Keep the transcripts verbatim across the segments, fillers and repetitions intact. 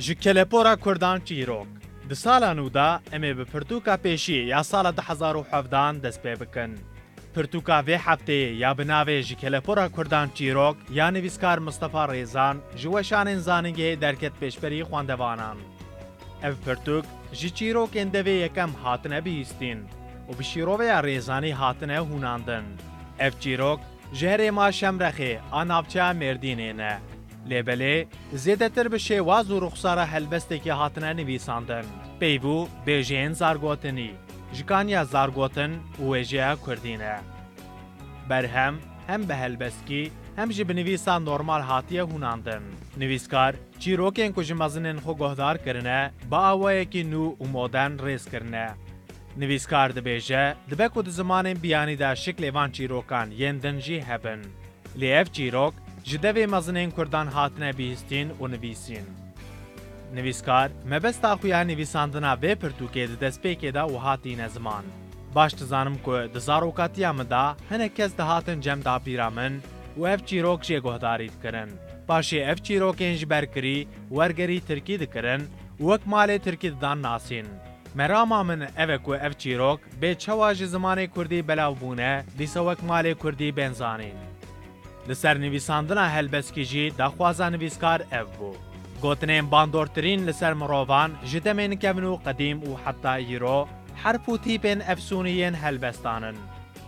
Ji kelepora Kurdan çîrok. Di sala nû de em ê bi pirtûka pêşî ya sala du hezar û hevdehan dest pê bikin. Pirtûka vê hefteyê ya bi navê Ji kelepora Kurdan çîrok ya nivîskar Mistefa Rêzan ji weşanên zanîngehê derket pêşberî xwendevanan. Ev pirtûk ji çîrokên devê yekem hatine bihîstîn û bi şîroveya Rêzanî hatine hûnandin. Ev çîrok ji herêma Şemrexê a navçeya Mêrdînê ne. Lê belê zêdetir bi şêwaz û ruxsara helbestekî hatine nivîsandin. Peyv û bêjeyên zargotinî, ji kaniya zargotin û wêjeya kurdî ne. Berhem hem bi helbestkî hem jî bi nivîsa normal hatiye hûnandin. Nivîskar çîrokên ku ji mezinên xwe guhdar kirine, bi awayekî nû û modern rêz kirine. Nivîskar dibêje, dibe ku di zimanên biyanî de şiklê van çîrokan yên din jî hebin. Lê ev çîrok ji devê mezinên kurdan hatine bihîstîn û nivîsîn. Nivîskar, mebesta xwe ya nivîsandina vê pirtûkê di destpêkê de wiha tîne ziman. Baş dizanim ku di zarokatiya min de hinek kes dihatin cem dapîra min û ev çîrok jê guhdarî dikirin. Paşê ev çîrokên ji ber kirî, wergerî tirkî dikirin û wek malê tirkî didan nasîn. Merama min ev e ku ev çîrok bê çawa ji zimanê kurdî belav bûne, dîsa wek malê kurdî bên zanîn. Li ser nivîsandina helbestkî jî daxwaza nivîskar ev bû. Gotinên bandortirîn li ser mirovan ji demên kevn û qedîm û heta îro herf û tîpên efsûnî yên helbestan in.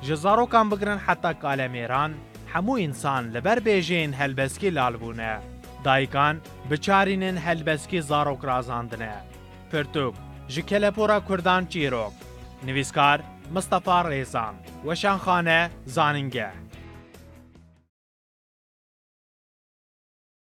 Ji zarokan bigirin heta kalemêran, hemû însan li ber bêjeyên helbestkî lal bûne. Dayikan bi çarînên helbestkî zarok razandine. Pirtûk, Ji kelepora Kurdan çîrok. Nivîskar, Mistefa Rêzan. Weşanxane, Zanîngeh.